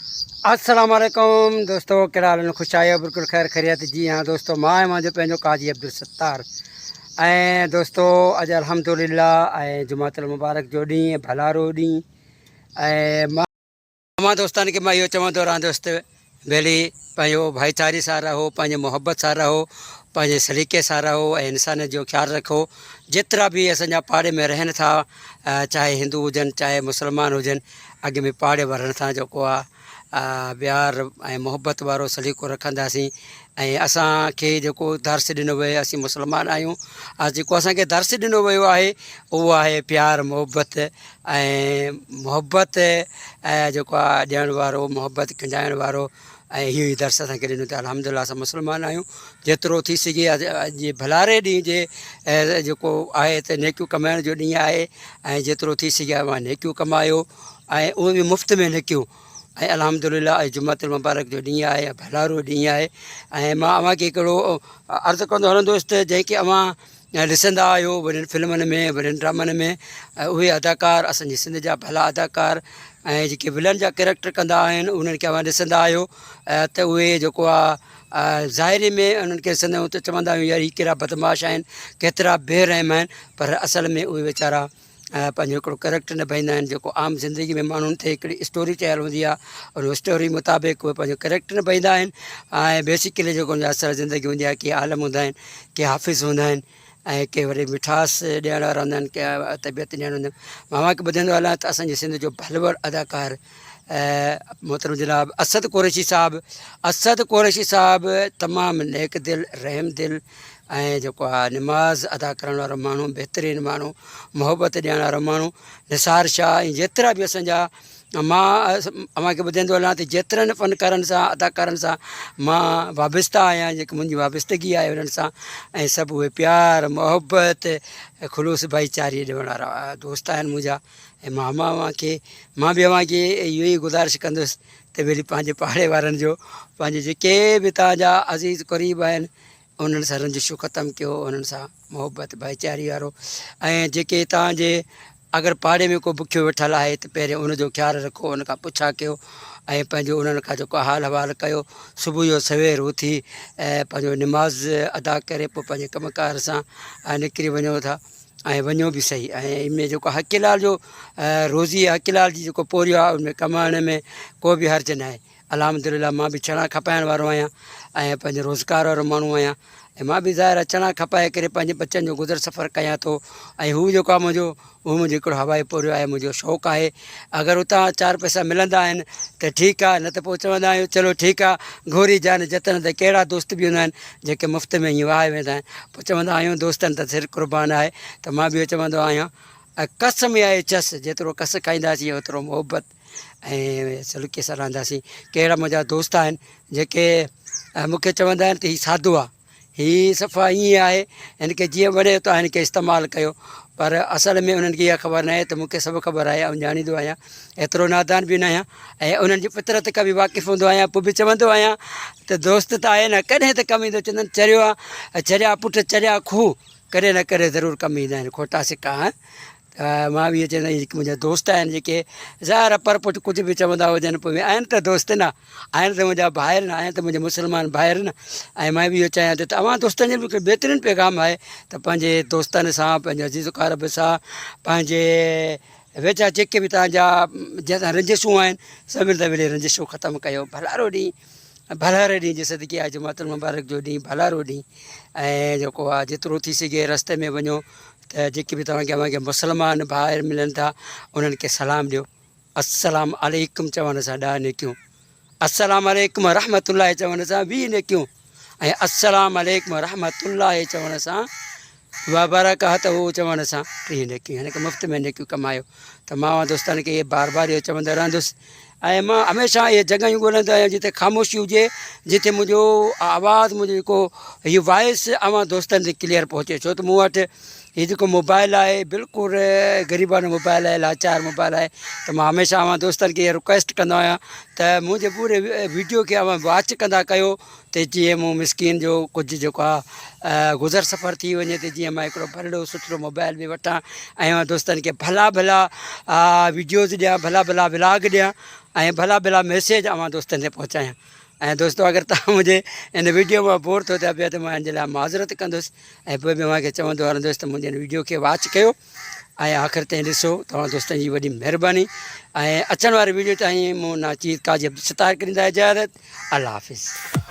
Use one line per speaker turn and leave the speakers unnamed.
السلام عليڪم دوستو ڪهڙا حال آهن خوش آهيو بلڪل خير خيريت جي ها دوستو مان آهيان منهنجو پنهنجو قاضي عبدالستار ۽ دوستو اڄ الحمدلله ۽ جمعة المبارڪ جو ڏينهن ڀلارو ڏينهن ۽ مان اوهان دوستن کي مان اهو چوندو رهندس ته ڀلي پنهنجو ڀائيچاري سان رهو پنهنجي محبت سان رهو پنهنجي سليقي سان رهو ۽ انسانيت جو خيال رکو جيترا به اسان جا پاڙي ۾ رهن ٿا چاهي هندو هجن چاهي مسلمان هجن اڳ ۾ پاڙي وارن سان جيڪو آ پيار ۽ محبت وارو سليقو رکنداسين ۽ اسان کي جيڪو درس ڏنو ويو اسين مسلمان آهيون ۽ جيڪو اسان کي درس ڏنو ويو آهي اهو آهي پيار محبت ۽ محبت ۽ جيڪو آ ڏيڻ وارو محبت کنجائڻ وارو ۽ اهو ئي درس اسان کي ڏنو ته الحمد لله اسان مسلمان آهيون جيترو ٿي سگهي اڄ جي ڀلاري ڏينهن جي جيڪو آهي ته نيڪيون ڪمائڻ جو ڏينهن آهي ۽ جيترو ٿي سگهي اوهان نيڪيون ڪمايو ۽ اهي به مفت ۾ نيڪيون ۽ الحمد لله اڄ جمعة المبارڪ جو ڏينهن آهي ڀلارو ڏينهن آهي ۽ مان اوهان کي هڪڙو عرض ڪندو هلندس ته جنهن کي اوهان ڏسندا آهيو وڏين فلمن ۾ وڏين ڊرامن ۾ اهي اداڪار اسان جي سنڌ جا ڀلا اداڪار ۽ جيڪي ولن جا ڪريڪٽر ڪندا آهن انهن کي اوهان ڏسندا آهيو ته اهي جيڪو آهي ظاهري ۾ انهن کي ڏسندا آهيون ته چوندا آهيون يار هي ڪهڙا بدمعاش آهن ڪيترا بي رحم آهن پر اصل ۾ اهي ويچارا پنهنجو هڪڙو ڪريڪٽر نڀائيندا آهن جيڪو عام زندگي ۾ ماڻهن تي هڪڙي اسٽوري چيل هوندي آهي ان اسٽوري مطابق اهي پنهنجو ڪريڪٽر نڀائيندا آهن ۽ بيسڪلي جيڪو ان جي اصل زندگي هوندي آهي ڪي عالم هوندا آهن ڪي حافظ هوندا آهن ۽ ڪي وري مٺاس ڏيڻ وارا هوندا آهن ڪي طبيعت ڏيڻ هوندا آهن مان اوهان کي ٻڌائيندو هلان ته اسان جي سنڌ جو ڀلوڙ اداڪار محترم جناب اسد قريشي صاحب اسد قريشي صاحب تمام نيڪ دل رحم دل ۽ جيڪو آهي نماز ادا ڪرڻ وارو ماڻهو بهترين ماڻهو محبت ڏيڻ وارو ماڻهو نثار شاهه ۽ جيترا به اسان جا مان اوهان کي ٻڌائيندو هلان ته جيترن فنڪارن سان اداڪارن سان مان وابسته آهيان جيڪي منهنجي وابستگي آهي انهن سان ۽ سڀ اهي پيار محبت خلوص ڀائيچاري ڏيڻ وارا دوست آهن منهنجا ۽ مان اوهان کي مان به اوهان کي اهو ئي گذارش ڪندس ته وري پنهنجي پاڙي وارن جو پنهنجي جيڪي به توهان جا عزيز قريب آهن انهن سان رنجشون ختم ڪيو انهن سان محبت ڀائيچاري وارو ۽ جيڪي توهان جي اگر پاڙي ۾ ڪو بکيو ويٺل آهي ته پهرين ان جو خيال رکو ان کان پڇا ڪيو ۽ پنهنجو انهن کان جيڪو حال احوال ڪيو صبح جو سوير اٿي ۽ پنهنجو نماز ادا ڪري پوء پنهنجي ڪم ڪار سان نڪري وڃو ٿا ۽ وڃو به صحيح ۽ ان ۾ جيڪو حق لال جو روزي حق لال جي جيڪو پورهيو آهي ان ۾ ڪمائڻ ۾ ڪو به حرج ناهي الحمد لله مان به چڻا کپائڻ وارو آهيان ۽ پنهنجو روزگار وارو ماڻهو آهيان ۽ مان به ظاهر آهي چڻا کپائي ڪري پنهنجي ٻچن جو گذر سفر ڪيان ٿو ۽ هو جيڪو آهي منهنجو اهو منهنجو هڪڙو هوائي پورهيو آهي منهنجو شوق آهي اگر اتان چار پئسا ملندا آهن ته ٺيڪ آهي نه ته پوء چوندا آهيون چلو ٺيڪ آهي گهوري جان جتن ته ڪهڙا دوست به هوندا آهن جيڪي مفت ۾ ائين وهائي ويندا آهن پوء چوندا آهيون دوستن ته سر قربان آهي ته مان به اهو چوندو آهيان ڪس ۾ آهي چس جيترو ڪس کائينداسين اوترو محبت ۽ سلوڪي سان رهنداسين ڪهڙا منهنجا دوست آهن جيڪي مون کي چوندا آهن ته هي سادو آهي هي صفا ائين آهي هن کي جيئن وڻي ته هن کي استعمال ڪيو پر اصل ۾ انهن کي اها خبر ناهي ته مون کي سڀ خبر آهي آئون ڄاڻيندو آهيان ايترو نادان به ناهيان ۽ انهن جي فطرت کان به واقف هوندو آهيان پوء به چوندو آهيان ته دوست ته آهي نه ڪڏهن ته ڪم ايندو چوندا آهن چريو آ چريا پٽ چريا کوهه ڪڏهن نه ڪڏهن ضرور ڪم ايندا آهن کوٽا سڪا ته مان به اهو چوندو آهيان جيڪي منهنجا دوست آهن جيڪي ظاهر آهي پر پٺ ڪجهه به چوندا هجن پوء به آهن ته دوست نه آهن ته منهنجا ڀائر نه آهن ته منهنجا مسلمان ڀائر نه ۽ مان به اهو چاهيان ٿو ته اوهان دوستن جو به هڪ بهترين پيغام آهي ته پنهنجي دوستن سان پنهنجي عزيز اقارب سان پنهنجي ويجها جيڪي به توهان جا جنهن سان رنجشون آهن سڀني سان ملي رنجشون ختم ڪيو ڀلارو ڏينهن ڀلاري ڏينهن جي صدقي آهي جماعت المبارڪ جو ڏينهن ڀلارو ڏينهن ۽ جيڪو آهي جيترو ٿي سگهي رستي ۾ وڃو ته جيڪي به توهان کي اوهان کي مسلمان ڀائر ملن ٿا انهن کي سلام ڏيو السلام عليڪم چوڻ سان ڏهه نيڪيون السلام عليڪم رحمت الله چوڻ سان 20 نيڪيون ۽ السلام عليڪم رحمت الله چوڻ سان وبرڪاته چوڻ سان 30 نيڪيون يعني ڪه مفت ۾ نيڪيون ڪمايو ته مان اوهان دوستن کي بار بار اهو چوندو رهندس ۽ مان هميشه اهي جڳهيون ڳولهندو آهيان جتي خاموشي هجي جتي منهنجو آواز منهنجو جيڪو هي وائس اوهان دوستن تي ڪليئر پهچي ڇو ته مون وٽ هي جيڪو موبائل آهي بلڪل غريبانو موبائل آهي لاچار موبائل آهي ته مان هميشه اوهان دوستن کي اها رڪويسٽ ڪندو آهيان ته منهنجي پوري ويڊيو کي اوهان واچ ڪندا ڪيو ته جيئن مون مسڪين جو ڪجهه جيڪو آهي گذر سفر ٿي وڃي ته جيئن مان هڪڙو ڀلڙو سٺڙو موبائل به وٺان ۽ اوهان دوستن کي ڀلا ڀلا ويڊيوز ڏيان ڀلا ڀلا ولاگ ڏيان ۽ ڀلا ڀلا ميسيج اوهان دوستن تي پهچايان ۽ دوستو اگر توهان منهنجي ان ويڊيو مان بور ٿو ٿيا پيا ته مان ان جي لاء معذرت ڪندس ۽ پوء به اوهان کي چوندو هلندس ته منهنجي ان ويڊيو کي واچ ڪيو ۽ آخر تائين ڏسو توهان دوستن جي وڏي مهرباني ۽ اچڻ واري ويڊيو تائين مون ناچيز قاضي عبدالستار کي ڏيندا اجازت الله حافظ.